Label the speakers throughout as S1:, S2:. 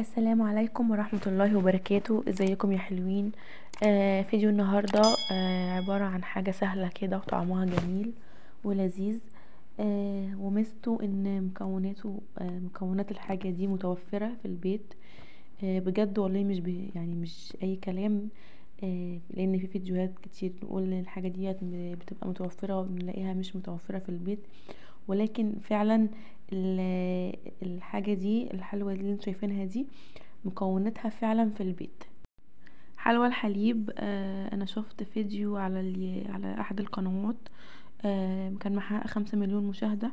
S1: السلام عليكم ورحمة الله وبركاته. ازيكم يا حلوين؟ فيديو النهاردة عبارة عن حاجة سهلة كده وطعمها جميل ولذيذ، وميزته ان مكوناته مكونات الحاجة دي متوفرة في البيت. بجد والله مش يعني مش اي كلام، لان في فيديوهات كتير نقول الحاجة دي بتبقى متوفرة ونلاقيها مش متوفرة في البيت، ولكن فعلا الحاجة دي، الحلوة اللي انتوا شايفينها دي، مكوناتها فعلا في البيت. حلوى الحليب، انا شفت فيديو على احد القنوات، كان محقق 5 مليون مشاهدة،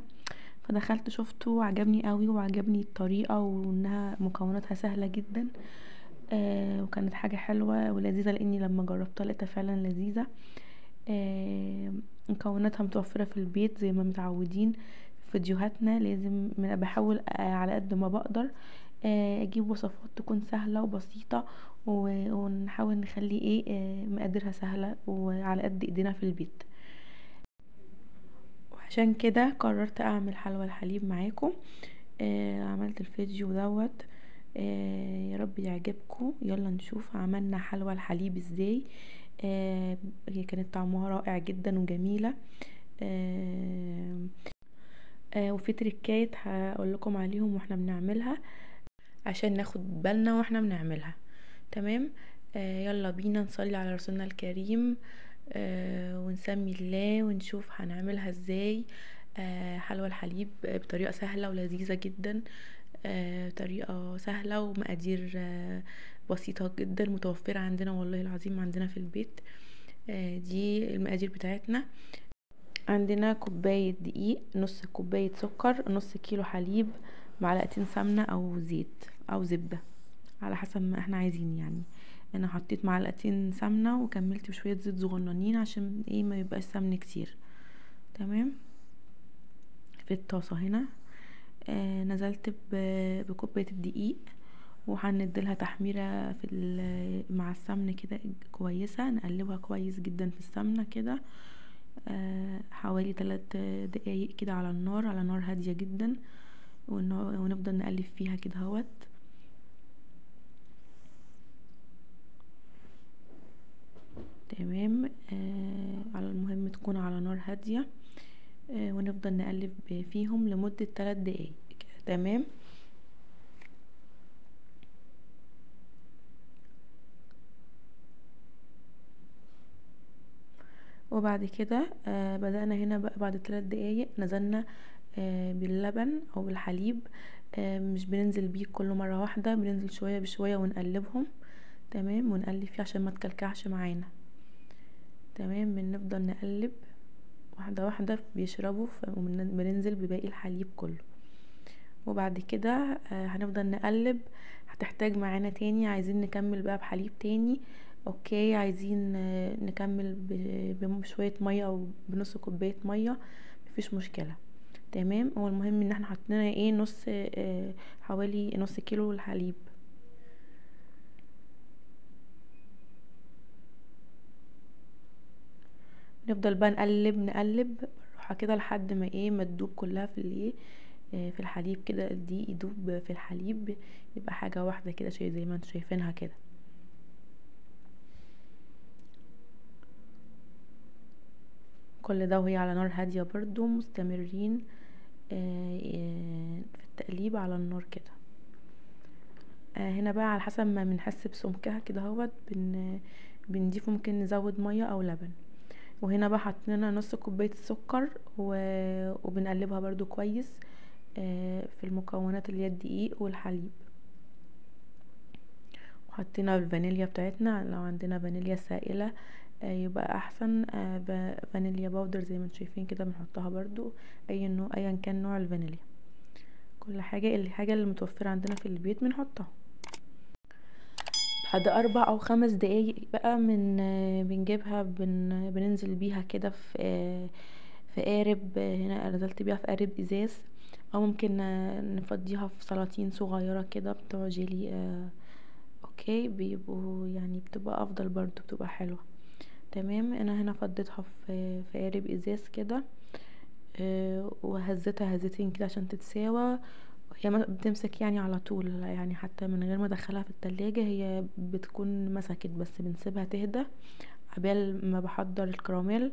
S1: فدخلت شفته وعجبني قوي، وعجبني الطريقة وانها مكوناتها سهلة جدا، وكانت حاجة حلوة ولذيذة، لاني لما جربتها لقيتها فعلا لذيذة. مكوناتها متوفرة في البيت زي ما متعودين في فيديوهاتنا، لازم بحاول على قد ما بقدر اجيب وصفات تكون سهلة وبسيطة، ونحاول نخلي ايه مقاديرها سهلة وعلى قد ايدينا في البيت. وعشان كده قررت اعمل حلوى الحليب معاكم. عملت الفيديو دوت، يا رب يعجبكم. يلا نشوف عملنا حلوى الحليب ازاي. هي كانت طعمها رائع جدا وجميلة. وفي تريكات هقول لكم عليهم واحنا بنعملها عشان ناخد بالنا واحنا بنعملها. تمام، يلا بينا نصلي على رسولنا الكريم، ونسمي الله ونشوف هنعملها ازاي. حلوى الحليب بطريقة سهلة ولذيذة جدا، طريقة سهلة ومقادير بسيطة جدا متوفرة عندنا، والله العظيم عندنا في البيت. دي المقادير بتاعتنا. عندنا كوباية دقيق، نص كوباية سكر، نص كيلو حليب، معلقتين سمنة او زيت او زبدة على حسب ما احنا عايزين. يعني انا حطيت معلقتين سمنة وكملت بشوية زيت صغننين عشان ايه ما يبقاش سمن كتير. تمام، في الطاسة هنا نزلت بكوباية الدقيق، وهنديلها تحميرة في مع السمن كده كويسة، نقلبها كويس جدا في السمنة كده، حوالي 3 دقايق كده على النار، على نار هادية جدا، ونفضل نقلب فيها كده اهوت. تمام، على المهم تكون على نار هادية، ونفضل نقلب فيهم لمدة 3 دقايق. تمام، وبعد كده بدأنا هنا بقى بعد 3 دقايق نزلنا باللبن او بالحليب. مش بننزل بيه كله مرة واحدة، بننزل شوية بشوية ونقلبهم. تمام، ونقلب فيه عشان ما تكلكعش معانا. تمام، بنفضل نقلب واحدة واحدة بيشربوا، وبننزل بباقي الحليب كله. وبعد كده هنفضل نقلب. هتحتاج معانا تاني، عايزين نكمل بقى بحليب تاني، okay، عايزين نكمل بشوية مية او بنص كوباية مية، مفيش مشكلة. تمام، هو المهم ان احنا حطينا ايه نص، حوالي نص كيلو الحليب. نفضل بقى نقلب بالراحة كده لحد ما ايه ما تدوب كلها في الايه في الحليب كده، الدقيق يدوب في الحليب، يبقى حاجة واحدة كده زي ما انتوا شايفينها كده. كل ده وهي على نار هادية برضو، مستمرين في التقليب على النار كده. هنا بقى على حسب ما بنحس بسمكها كده اهوت بنضيف، ممكن نزود مية او لبن. وهنا بقى حطينا نص كوباية السكر وبنقلبها برضو كويس في المكونات اللي هي الدقيق والحليب. وحطينا الفانيليا بتاعتنا، لو عندنا فانيليا سائلة يبقى احسن، فانيليا powder زي ما انتم شايفين كده بنحطها برضو، اي نوع ايا كان نوع الفانيليا، كل حاجة الحاجة اللي متوفرة عندنا في البيت بنحطها. بعد 4 أو 5 دقايق بقى من بنجيبها، بننزل بيها كده في قارب. هنا نزلت بيها في قارب ازاز، او ممكن نفضيها في سلاطين صغيرة كده بتوع جيلي، okay، بيبقوا يعني بتبقى افضل برضو، بتبقى حلوة. تمام، انا هنا فضيتها في قارب ازاز كده، وهزيتها هزتين كده عشان تتساوى. هي بتمسك يعني على طول، يعني حتى من غير ما ادخلها في التلاجة هي بتكون مسكت، بس بنسيبها تهدى عبال ما بحضر الكراميل،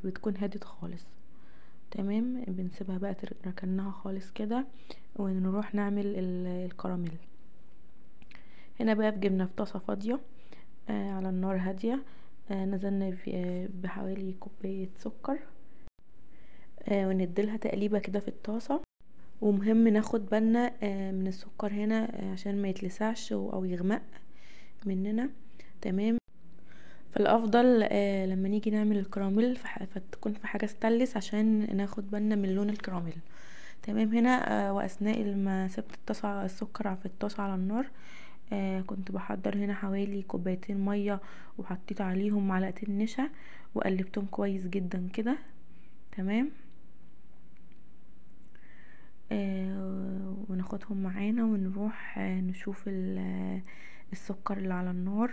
S1: بتكون هدت خالص. تمام، بنسيبها بقى ركناها خالص كده، ونروح نعمل الكراميل. هنا بقى جبنا في طاسة فاضية على النار هادية، نزلنا بحوالي كوباية سكر، ونديلها تقليبة كده في الطاسة. ومهم ناخد بالنا من السكر هنا عشان ما يتلسعش او يغمق مننا. تمام، فالافضل لما نيجي نعمل الكراميل فتكون في حاجة ستانلس عشان ناخد بالنا من لون الكراميل. تمام، هنا واثناء ما سبت الطاسه السكر في الطاسه على النار، كنت بحضر هنا حوالي كوبايتين مية، وحطيت عليهم معلقتين نشا وقلبتهم كويس جدا كده. تمام، وناخدهم معانا ونروح نشوف السكر اللي على النار.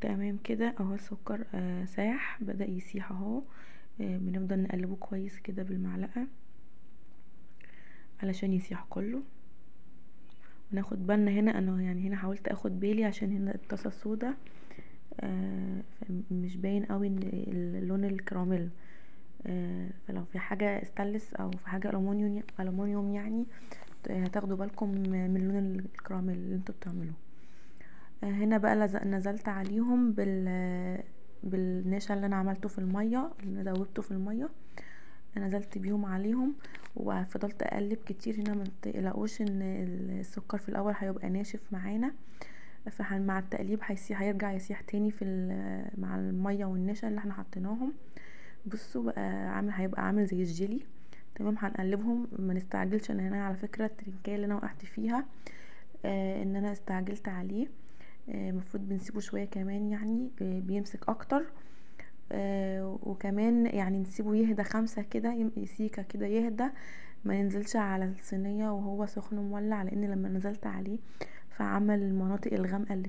S1: تمام كده اهو السكر ساح، بدأ يسيح اهو. بنفضل نقلبه كويس كده بالمعلقة علشان يسيح كله. وناخد بالنا هنا، انا يعني هنا حاولت اخد بالي عشان هنا الطاسة السوداء مش باين قوي لون الكراميل، فلو في حاجة استانلس او في حاجة الومنيوم يعني هتاخدوا بالكم من لون الكراميل اللي انتوا بتعملوه. هنا بقى نزلت عليهم بالنشا اللي انا عملته في المية، اللي انا دوبته في المية، نزلت بيهم عليهم وفضلت اقلب كتير. هنا ما تقلقوش ان السكر في الاول هيبقى ناشف معانا، فمع التقليب هيسيح، هيرجع يسيح تاني في مع المية والنشا اللي احنا حطيناهم. بصوا بقى هيبقى عامل زي الجيلي. تمام، هنقلبهم، ما نستعجلش. انا هنا على فكرة الترنكايه اللي انا وقعت فيها ان انا استعجلت عليه، المفروض بنسيبه شوية كمان يعني بيمسك اكتر، وكمان يعني نسيبه يهدى 5 كده، سيكه كده يهدى، ما ينزلش على الصينية وهو سخن ومولع، لان لما نزلت عليه فعمل المناطق الغامقه اللي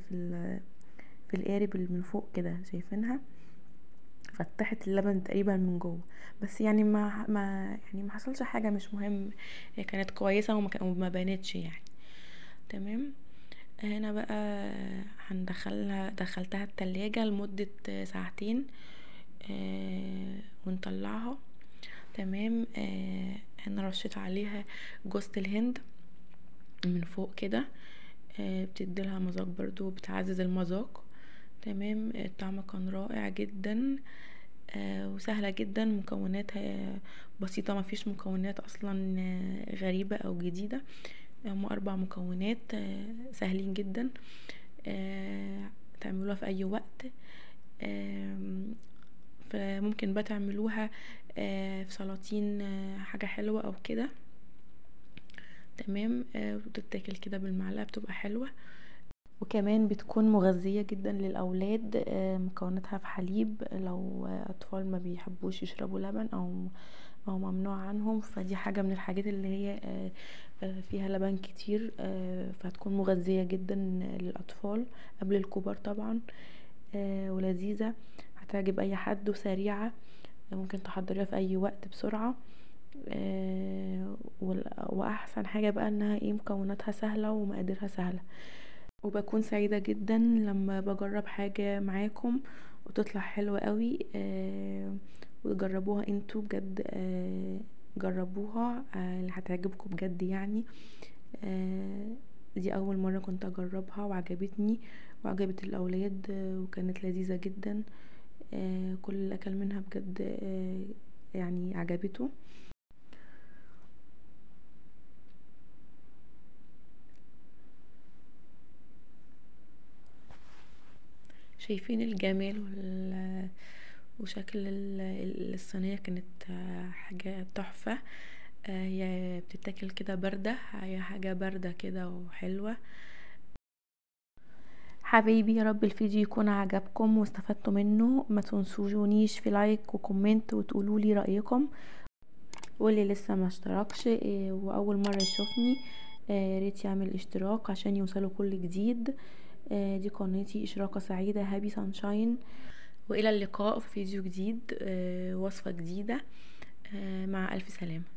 S1: في القارب اللي من فوق كده شايفينها، فتحت اللبن تقريبا من جوه، بس يعني ما يعني ما حصلش حاجة، مش مهم، هي كانت كويسة وما بانتش يعني. تمام، هنا بقى هندخلها، دخلتها التلاجة لمدة ساعتين ونطلعها. تمام، هنا رشيت عليها جوزة الهند من فوق كده، بتديلها مذاق برضو، بتعزز المذاق. تمام، الطعم كان رائع جدا، وسهلة جدا، مكوناتها بسيطة، ما فيش مكونات اصلا غريبة او جديدة، هم 4 مكونات سهلين جدا، تعملوها في اي وقت. فممكن بقى تعملوها في سلاطين، حاجة حلوة او كده. تمام، وتتاكل كده بالمعلقة، بتبقى حلوة، وكمان بتكون مغذية جدا للأولاد. مكوناتها في حليب، لو أطفال ما بيحبوش يشربوا لبن أو ممنوع عنهم، فدي حاجة من الحاجات اللي هي فيها لبن كتير، فهتكون مغذية جدا للأطفال قبل الكبار طبعا، ولذيذة، هتعجب أي حد، وسريعة، ممكن تحضريها في أي وقت بسرعة. وأحسن حاجة بقى إنها مكوناتها سهلة ومقاديرها سهلة. وبكون سعيدة جدا لما بجرب حاجة معاكم وتطلع حلوة قوي، وتجربوها انتوا بجد، جربوها، اللي هتعجبكم بجد يعني. دي اول مرة كنت اجربها وعجبتني وعجبت الاولاد، وكانت لذيذة جدا، كل اللي اكل منها بجد يعني عجبته. شايفين الجمال وشكل الصينية، كانت حاجة تحفة. هي بتتاكل كده باردة، هي حاجة باردة كده وحلوة. حبايبي يا رب الفيديو يكون عجبكم واستفدتوا منه. ما تنسونيش في like و comment وتقولوا لي رأيكم، واللي لسه ما اشتركش واول مرة يشوفني يا ريت يعمل اشتراك عشان يوصله كل جديد. دي قناتي إشراقة سعيدة Happy Sunshine، وإلى اللقاء في فيديو جديد، وصفة جديدة. مع ألف سلامة.